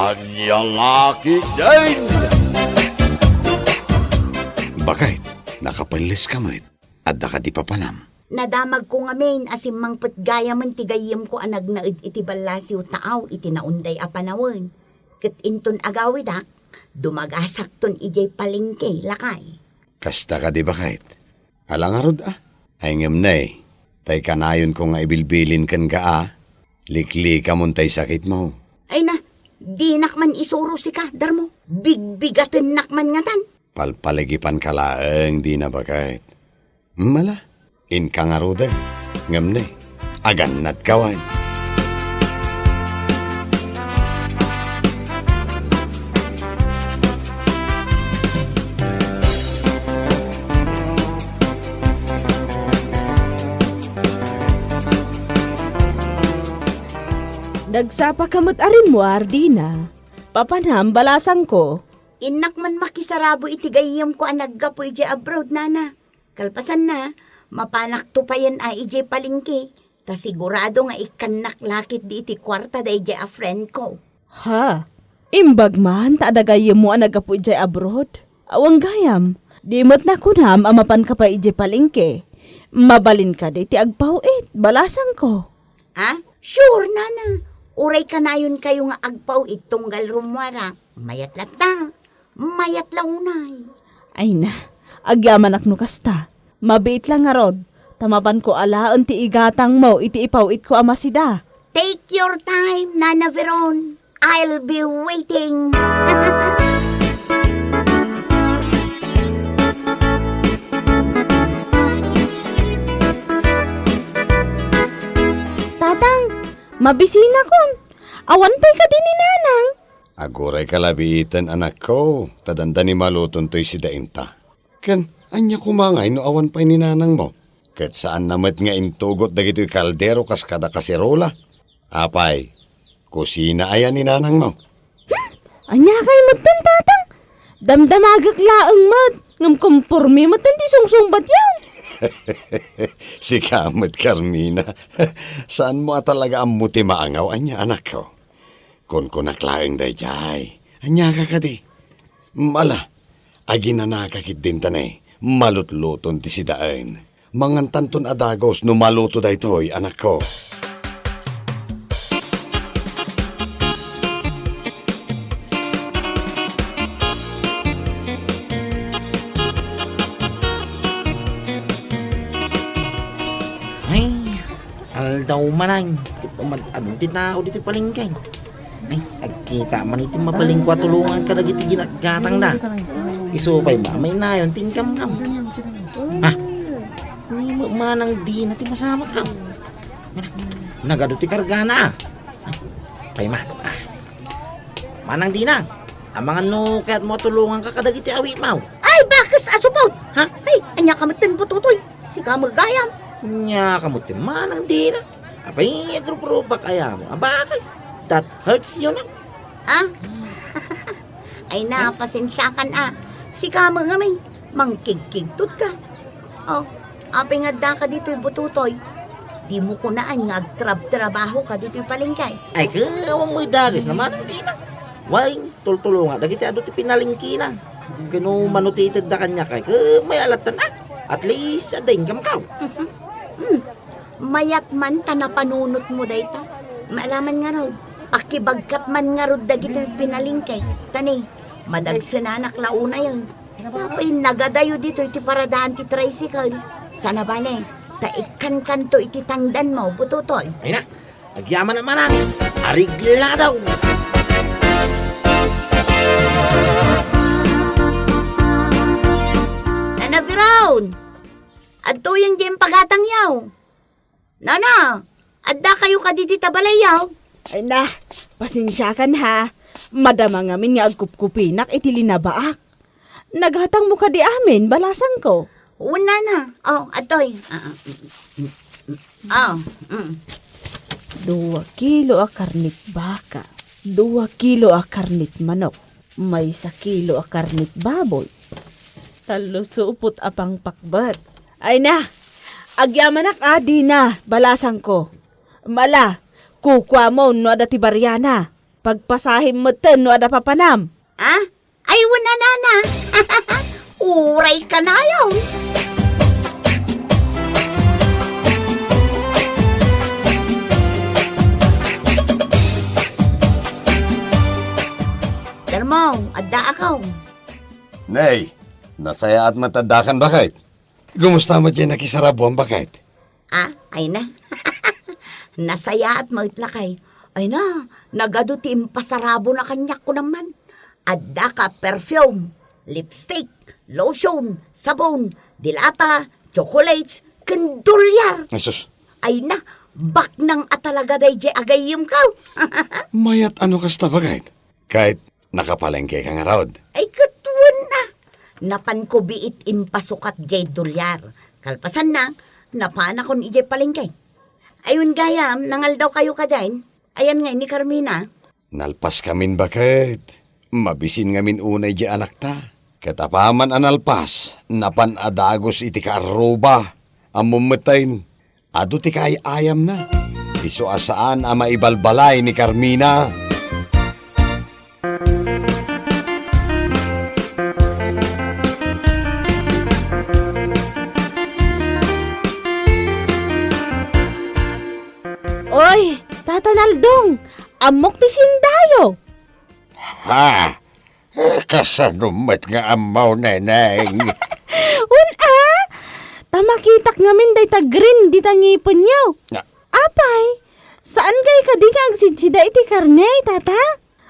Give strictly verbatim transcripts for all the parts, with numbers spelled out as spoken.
Ania la ketdin? Baket, nakapelles ka met. Adda kadi papanam? Nadamagko ngamin a simmangpet gayamen ti gayyemko a nagnaed iti ballasiw taaw iti naunday a panawen. Ket inton agawidak, dumagasakton idiay palengke, lakay. Kasta kadi, baket? Ala ngarud a. Ay ngem ne, tay kanayonko nga ibilbilin kenka a, liklikamon tay sakitmo. Ay na, dinak man isuro sika, Darmo. Bigbigatennak man ngatan. Palpaligipanka laeng, Dina, baket. Mala, inka ngaruden. Ngem ne, agannadka wen. Nagsapaka met a rimmuar, Dina. Papanam, balasangko. Innak man makisarabo iti gayyemko a naggapu idiay abroad, nana. Kalpasanna, mapanakto payen a idiay palengke, ta sigurado nga ikkannak la ketdi iti kuarta daydiay a friend ko. Ha? Imbag man ta adda gayyemmo a naggapu idiay abroad? Awan gayam, di met nakunam a mapanka pay idiay palengke. Mabalin kadi ti agpaw-it, balasangko. Ah? Sure, nana. Uray kanayonkayo nga agpaw-it tunggal rummuarak, mayat latta. Mayat la unay. Ay na, agyamanak no kasta. Mabiit la ngarud, ta mapanko alaen ti igatangmo iti ipaw-itko a masida. Take your time, Nana Veron. I'll be waiting. Tatang, mabisinakon. Awan pay kadi ni Nanang? Agurayka la biiten, anakko, ta dandani maluton toy sidainta. Ken, ania koma ngay no awan pay ni nanangmo? Ket saanna met nga intugot dagitoy kaldero kas kada kaserola? Apay, kusina aya ni nanangmo? Hmm? Ania kay metten, Tatang? Damdamagek laeng met, ngem komporme metten ti sungsungbatyo. Sika met, Carmina. Saanmo a talaga ammo ti maangaw, ania, anakko? Kunkunak laeng daydiay. Aniaka kadi? Mala, aginanaka ketdin ta ne, malutluton ti sidaen. Mangantanton a dagus no maluto daytoy, anakko. Ay, aldaw manen, ket umad-adu ti tao ditoy palengke. Ay, agkita man iti mabalin a tulongan kadagiti ginatgatangda. Isu pay ba, mainayon ti inkamkam. Ha? Ni ma-, manang Dina ti masamak ka. Nagadu ti kargana, ah. Pay man, ah. Manang Dina, amangan no kayatmo a tulonganka kadagiti awitmo. Ay, bakes a supot! Ha? Ay, ania ka metten, Butotoy? Sika met gayam. Ania ka metten, Manang Dina? Apay, agruprupak aya mo a bakes? That hurts you, no? Ah? Ay na, pasensiakan a. Sika met ngamin, mangkigkigtot ka. Oh, apay nga addaka ditoy, Butotoy? Dimo kunaan nga agtrabtrabaho ka ditoy palengke? Ay, ket awan mo idagis na, Manang Dina. Way, tultulonga dagiti adu ti pinalengkena. Ken no mano ti itedda kaniak, ay, ket mayat latta. At least, adda inkamkaw. Hmm. Mayat man ta napanunotmo dayta. Maalaman ngarud, pakibagkat man ngarud dagitoy pinalengke. Ta ne, madagsenanak la unayen. Sapay nagadayo ditoy ti paradaan ti tricycle. Sana bale, ta ikkankanto iti tangdanmo, Butotoy. Ay na, agyamanak manen. Arigladaw! Nana Veron! Adtoyen diay impagatangyo. Nana, addakayo kadi dita balayyo? Ay na, pasensiakan ha. Madama ngamin nga agkupkupinak iti linabaak. Nagatangmo kadi amin, balasangko? Wen, nana. Oh, adtoy. Ah, ah, mm, mm, mm. Oh, mm. Dua kilo a karnit baka, dua kilo a karnit manok, maysa kilo a karnit baboy, tallo supot a pangpakbet. Ay na, agyamanak a, Dina, balasangko. Mala, kukuamon no adda ti bariana. Pagpasahim metten no adda papanam. Ah? Ay, wen a nana. Uray kanayon. Darmo, addaak. Nay, nasayaat met addakan, baket. Kumusta met diay nakisarabuam, baket? Ah, ay na. Nasayaat met, lakay. Ay na, nagadu ti impasarabona kaniak, kunam man. Addaka perfume, lipstick, lotion, sabon, dilata, chocolates, ken dolyar. Ay, sus. Ay na, baknang a talaga daydiay a gayyemko. Mayat a no kasta, baket. Ket nakapalengkeka ngarud? Ay, ket wen a. Napanko biit impasukat diay dolyar. Kalpasanna, napanakon idiay palengke. Ay, wen gayam, nangaldawkayo kadin? Ayan ngay ni Carmina? Nalpaskamin, baket. Mabisin ngamin unay diay anakta. Ket apaman a nalpas, napan a dagus iti kaarruba. Ammom metten, adu ti kaay-ayamna. Isu a saan a maibalbalay ni Carmina. Oy, Tata Naldong, ammok ti siendayo. Ha? Eh, kasano met nga ammo, Neneng? Wen a, ta makitak ngamin dayta green dita ngipenyo. Ah. Apay, saan ngay kadi nga agsidsida iti karne, Tata?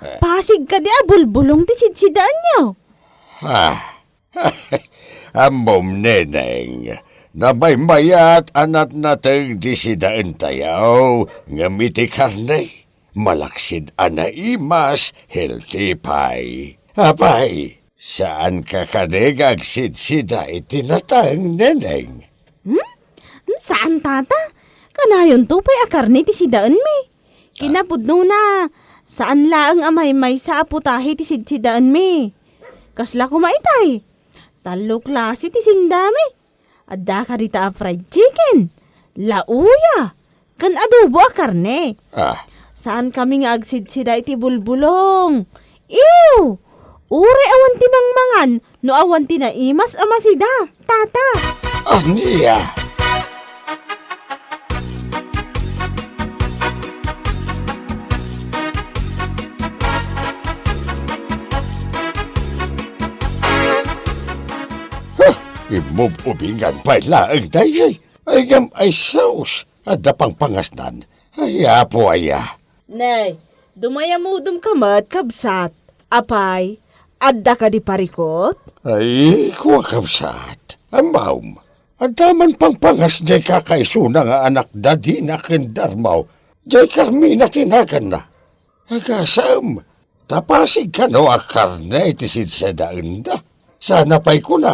Eh. Pasig kadi a bulbulong ti sidsidaenyo. Ah. Ammom, Neneng, namaymayat a natnateng ti sidaentayo, ngem iti karne, malaksid a naimas, healthy pay. Apay, saanka kadi nga agsidsida iti nateng, Neneng? Hmm? Hmm, saan, Tata. Kanayonto pay a karne ti sidaenmi. Ah. Kinapudnona, saan laeng a maymaysa a putahe ti sidsidaenmi. Kasla koma itay. Tallo klase ti sendami. Adda kadita a fried chicken, lauya, ken adobo a karne. Ah. Saankami nga agsidsida iti bulbulong. Ew! Uray awan ti mangmangan no awan ti naimas a masida, Tata. Ania? Huh, immub-ubingan pay laeng daydiay. Ay, ngem, ay sus, adda pangpangasnan. Ay, Apo aya. Nay, dumayamudemka met, kabsat. Apay, adda kadi parikut? Ay, kua, kabsat. Ammom, adda man pangpangas diay kakaisuna nga anakda dina ken Darmo, diay Carmina ti naganna. Agasem, ta pasig kano a karne ti sidsidaenna. Sana pay kuna,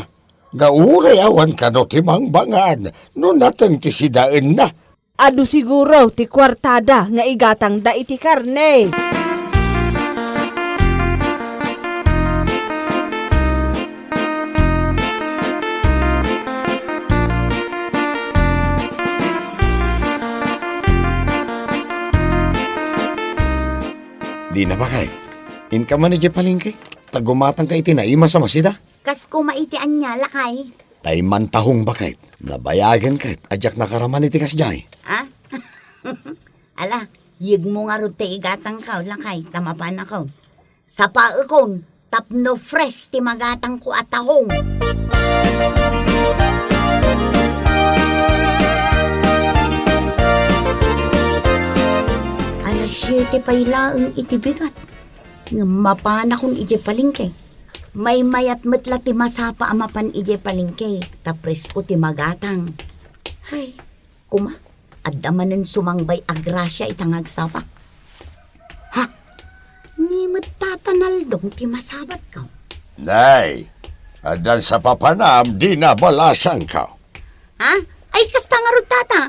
nga uray awan kano ti mangmangan no nateng ti sidaenna. Adu siguro ti kuartada nga igatangda iti karne. Dina, baket. Inka man idiay palengke, ta gumatangka iti naimas a masida. Kas koma iti ania, lakay? Tay mantahong, baket. Nabayagen ket a diak nakaraman iti kasdiay. Ah? Ala, yegmo ngarud ti igatangko, lakay, ta mapanakon. Sapaekon tapno fresh ti magatangko a tahong. Alas siete pay laeng iti bigat. Ngem mapanakon idiay palengke. Maymayat met la ti masapa a mapan idiay palengke, ta presko ti magatang. Hay, koma, adda manen sumangbay a grasia ita nga agsapa. Ha? Ni met Tata Naldong ti masabatko? Nay, addan sa papanam dina balasangko. Ha? Ay, kasta ngarud, Tata.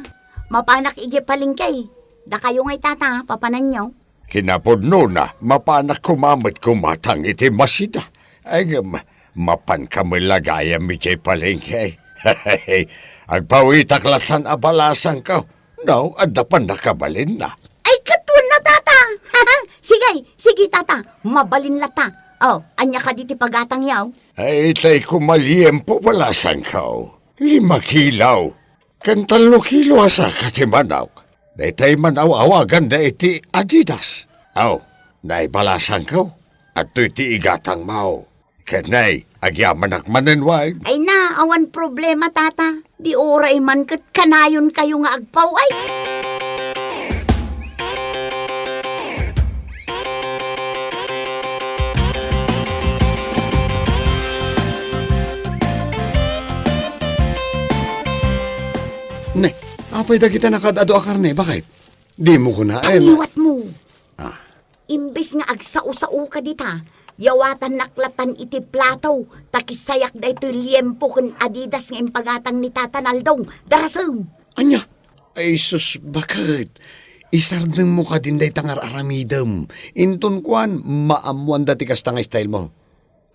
Mapanak idiay palengke. Dakayo ngay, Tata, papananyo? Kinapudnona, mapanak koma met gumatang iti masida. Ay, ngem, mapanka met la gayam idiay palengke. Agpawitak latan a balasangko. No, adda pannakabalinna. Ay, ket wen a, Tata. Sige, Mabalin latta. Oh, ania kadi ti pagatangyo? Ay, tay kumaliempo balasangko. Lima kilo. Ken tallo kilo a saka ti manok. Daytay man aw-awaganda iti Adidas. Aw, nay balasangko, adtoy ti igatangmo. Ken nay, agyamanak manen wen. Ay na, awan problema, tata. Di uray man ket kanayonkayo nga agpaw, ay. Ne, apay dagita nakaad-adu a karne, baket? Dimo kunaen. Paniwatmo. Ah. Imbes nga agsao-saoka dita, yawatannak latan iti plato, ta kisayak daytoy liempo ken Adidas nga impagatang ni Tata Naldong. Darasem! Ania? Ay sus, baket? Isardengmo kadin dayta nga ar-aramidem. Inton kuan, maammoanda ti kasta nga stylemo.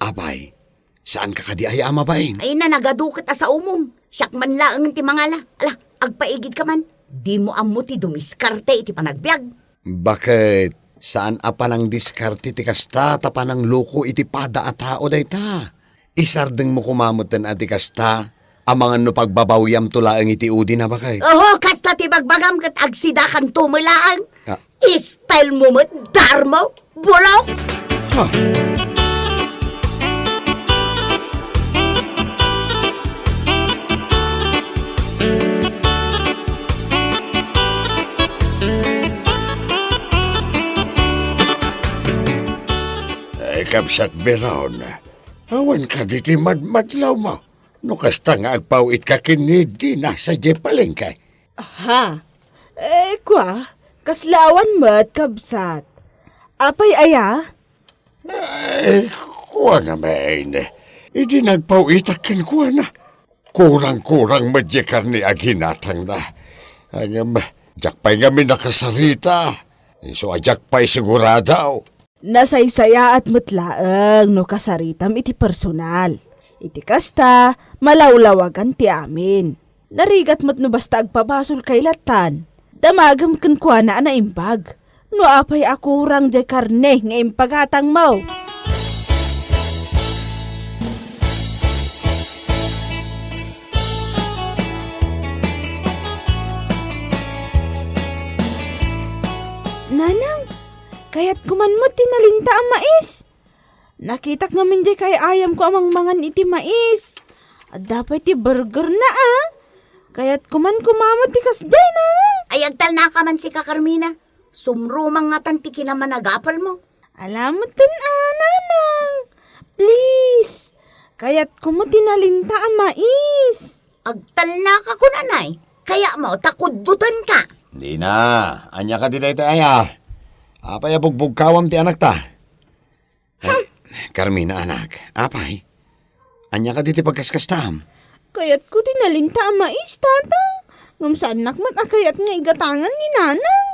Apay, saanka kadi aya a mabain? Ay na, nagadu ket a saomon. Siak man laeng ti mangala. Ala, agpaigidka man. Dimo ammo ti dumiskarte iti panagbiag. Baket, saan a panangdiskarte ti kasta ta panangloko iti pada a tao dayta. Isardengmo koma metten a ti kasta, amangan no pagbabawiamto laeng iti udina, baket. Oho, kasta ti bagbagam ket agsidakanto met laeng. Ah. Stylemo met, darmo, bulok. Ha? Ay, kabsat Veron, awan kadi ti madmadlawmo no kasta nga agpaw-itka ken ni Dina sadiay palengke? Aha. Eh, kua, kasla awan met, kabsat. Apay aya? Eh, kuana main. Idi nagpaw-itak kenkuana, kurang-kurang met diay karne a ginatangna. Ngem, diak pay ngamin nakasarita. Isu a diak pay sigurado. Nasaysayaat met laeng no kasaritam iti personal. Iti kasta, malawlawagan ti amin. Narigat met no basta agpabasolkay lattan. Damagem kenkuana a naimbag. No apay a kurang diay karne nga impagatangmo. Nanang, kayatko man met ti nalinta a mais. Nakitak ngamin diay kaay-ayamko a mangmangan iti mais. Adda pay ti burgerna, a. Kayatko man koma met ti kasdiay, nanang. Ay, agtalnaka man sika, Carmina. Sumrumang ngatan ti kinamanagapelmo. Ala metten, a, nanang. Please. Kayatko met ti nalinta a mais. Agtalnaka kunanay. Kayatmo ta kuddutenka. Dina, ania kadi dayta aya? Apay a bugbugkawam ti anakta? Eh, Carmina, anak, apay? Ania kadi ti pagkaskastaam? Kayatko ti nalinta a mais, tatang. Ngem saannak met a kayat nga igatangan ni nanang.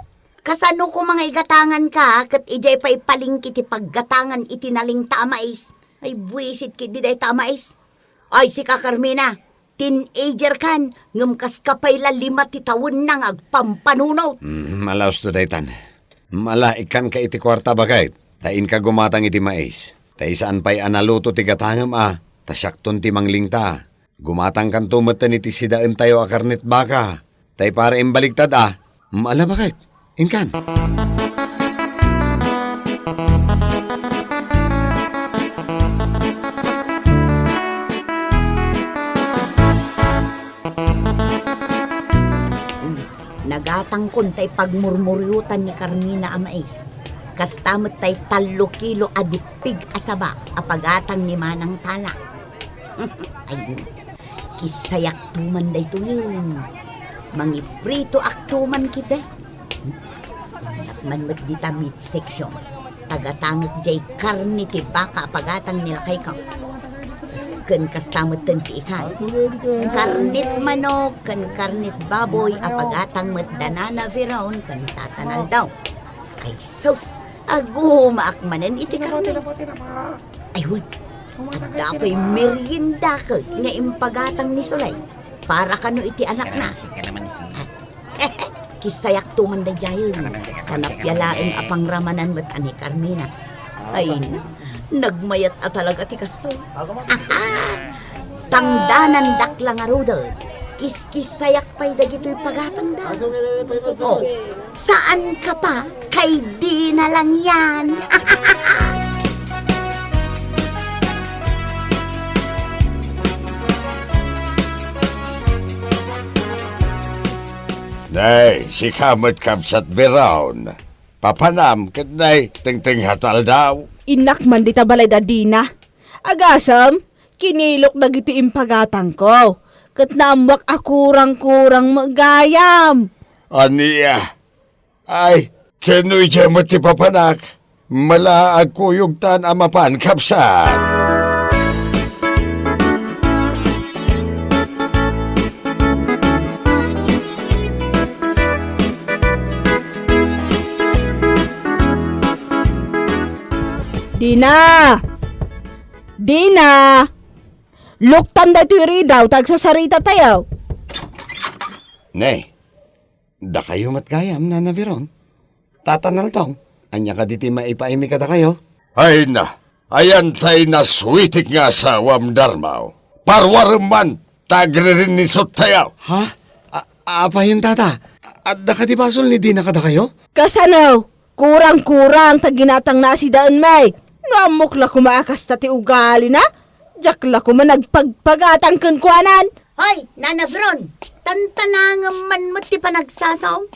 Kasano koma nga igatanganka ket idiay pay palengke ti paggatangan iti nalinta a mais? Ay, buisit ketdi dayta a mais. Ay, sika, Carmina, teenager kan, ngem kaska pay la lima ti tawenna nga agpampanunot. Mm, ala usto daytan. Mala, ikkanka iti kuarta, baket, ta inka gumatang iti mais. Ta saan pay a naluto ti gatangem a, ta siakton ti manglingta. Gumatangkanto metten iti sidaentayo a karnet baka. Tay para imbaligtad a, mala, baket. Inkan. Nagatangkon tay pagmurmuriotan ni Carmina a mais. Kasta met tay tallo kilo a dippig a saba a pagatang ni Manang Tana. Ay, kisayakto man daytoyen. Mangipritoakto man ketdi. Dakman met dita midsection. Tagatangek jay karne ti baka a pagatang ni lakayko. Ken kasta metten ti ikan. Karnet manok ken karnet baboy a pagatang met da Nana Veron ken Tata Naldaw. Ay sus, agumaak manen iti karne. Ay wen, adda pay merienda ket nga impagatang ni Sulay para kano iti anakna. Kisayakto man daydiayen. Kanapia laeng a pangramanan met a ni Carmina. Ay, nagmayat a talaga ti kastoy. Aha! Tangdanandak la ngaruden. Kiskissayak pay dagitoy pagatangda. Oh, saan ka pa? Kay Dina lang yan. Nay, sika met, Kabsat Biron. Papanam ket nay, tengteng hataldaw. Innak man dita balay da Dina. Agasem, kinilok dagiti impagatangko, ket naammuak a kurang-kurang met gayam. Ania? Ay, ken no idiay met ti papanak, mala agkuyogtan a mapan, kabsat. Dina! Dina! Luktam daytoy ridaw ta agsasaritatayo. Ne, dakayo met gayam, Nana Veron. Tata Naldong, ania kadi ti maipaaymi kadakayo? Ay na, ayan tay nasuitik nga asawam, Darmaw. Parwarem man, ta agririnnisot tayo. Ha? A-, apayen, Tata? Adda kadi basol ni Dina kadakayo? Kasano? Kurang-kurang ta ginatangna a sidaenmi. No ammok la koma a kasta ti ugalina, diak la koma nagpagpagatang kenkuanan. Hoy, Nana Veron, tantanangem man met ti panagsasaom.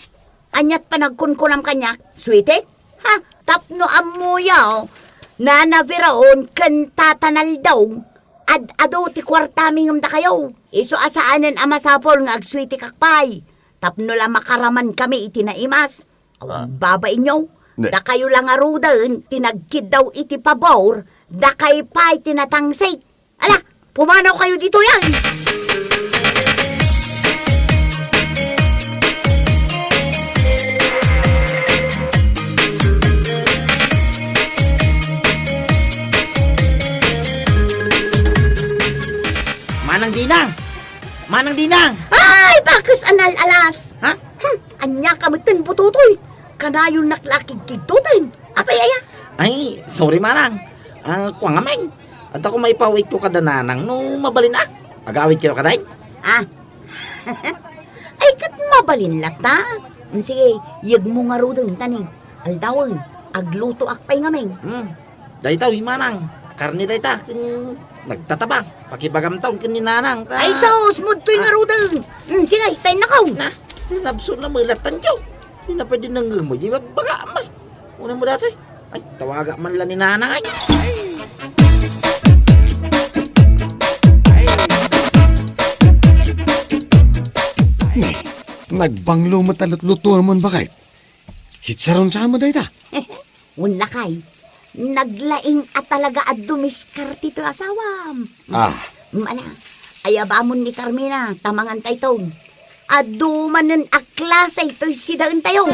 Aniat panagkunkunam kaniak, suitik? Ha? Tapno ammoyo, Nana Veron ken Tata Naldong, ad-adu ti kuartami ngem dakayo. Isu a saanen a masapul nga agsuitikak pay. Tapno la makaramankami iti naimas. Awan babainyo. Ne- Dakayo la ngaruden ti nagkiddaw iti pabor, dakay pay ti natangsik. Ala, pumanawkayo ditoy, ay! Manang Dina! Manang Dina! Ay, bakes anal-alas! Ha? Hmm, ania ka metten, butotoy? Kanayon nak la kidkidtoten. Apay aya? Ay, sorry, Manang. Ah, kua ngamin. Adda ko maipaw-itko kada Nanang no mabalin a. Agawidkayo kadi? Ah. Ay, ket mabalin latta. Sige, yegmo ngaruden ta ni. Aldawen, aglutoak pay ngamin. Hmm. Dayta, wi, Manang. Karne dayta, ken nagtataba. Pakibagamton ken ni Nanang, ta. Ay, sus, mudtoy ngaruden. Hmm, sige, taynakaw. Na, nabsol na melattan, Joe. Di na pwede nangngegmo, di babagam, ay. Unam daytoy. Ay, tawagak man la ni Nanang, ay. Ne, nagbanglo met a lutlutuemon, baket. Sitsaron sa met dayta. Wen lakay, naglaing a talaga a dumiskarte ti asawam. Ah. Mana, ayabamon ni Carmina, ta mangantayton. Adu manen a klase toy sidaentayo.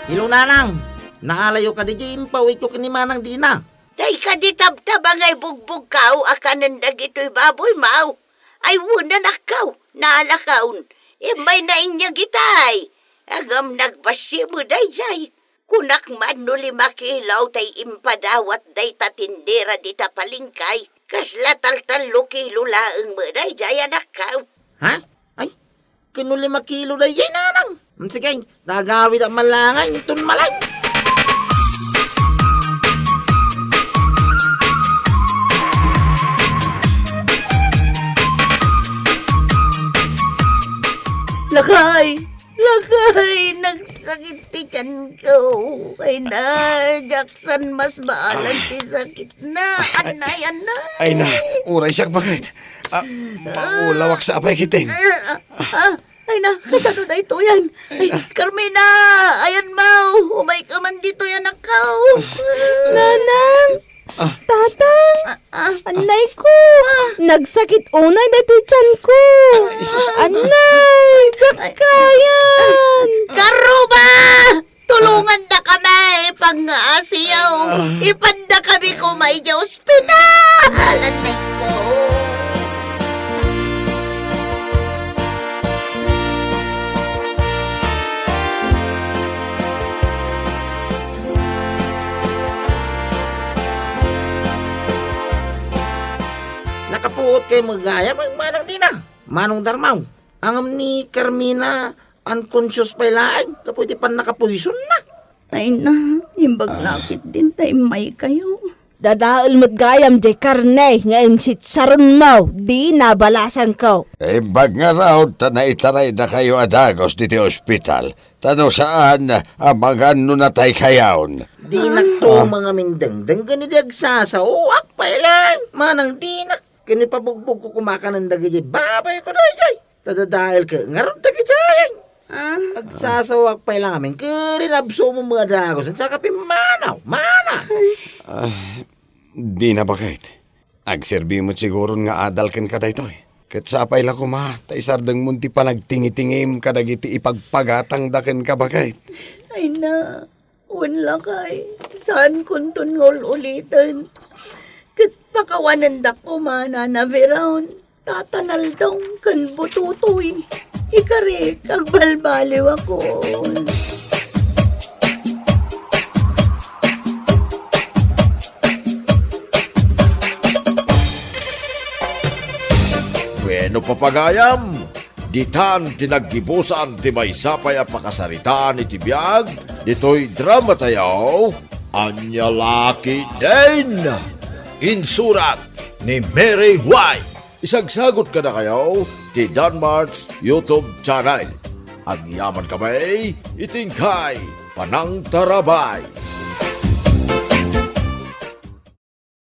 Hello, Nanang. Naalayo kadi diay impaw-itko ken ni Manang Dina? Tay kadi tabtabangay bugbugkaw a kanen dagitoy baboymaw? Ay, wen, anakkaw, naalakaon. Immay nainyag itay. Ngem nagbassit met daydiay. Kunak man no lima kilo tay impadawat dayta tindera dita palengke. Kasla taltallo kilo laeng met daydiay, anakkaw. Ha? Ay, ken no lima kilo daydiay, Nanang. Mm, sige, nagawid a malangan, inton malang. Lakay! Lakay! Nagsakit ti tiyanko. Ay na, Jackson, mas baalan ti sakitna. Anay, anay. Ay na, uray siak, baket. Ah, maulawak sa apay kitin. Ah, ah, ay na, kasano daytoyen? Ay, Carmina, ayan maw, umayka man ditoy, anakkaw. Nanang, Ah. Tatang, ah, ah, anay ko. Nagsakit unay daytoy tiyan ko. Ay, sus. Anay, diak kayan. Karuba! Tulongandakami, pangngaasim. Ah. Ipandakami koma idiay ospital. Anay ko. Nakapuot kayo met gayam, Manang Dina, Manong Darmaw. Ngem ni Carmina, unconscious pay laeng gapu iti pannakapuysunna. Ay na, imbag la ketdin ta immaykayo. Dadael met gayam diay karne nga insitsaronmo, Dina, balasanko. Imbag ngarud ta naitaraydakayo a dagus ditoy ospital, ta no saan, amangan no nataykayon. Dinakto Ah. mangamindengdeng ken idi agsasaoak pay laeng, Manang Dina. Ken ipabugbogko koma kanan dagiti babayko daydiay. Ta dadaelko ngarud dagiti ayay. Ah. Agsasaoak pay laeng ngamin, ket inabsommo met a dagus, saka pimmanaw, mana. Ah, Dina baket. Agserbi met siguron nga adal kenka daytoy. Ket sapay la koma, ta isardengmon ti panagtingitingim kadagiti ipagpagatangda kenka baket. Ay na, Wen lakay, saankonton nga ul-uliten. Ket pakawanendak koma Nana Veron, Tata Naldong, ken Bututoy. Ikarik, agbalbaliwakon. Bueno, papagayam, ditan ti naggibusan ti maysa pay a pakasaritaan iti biag ditoy dramatayo, Ania La Ketdin! Insurat ni Mary White. Isagsagut kadakayo ti Danmart's YouTube channel. Agyamankami iti inkay panangtarabay.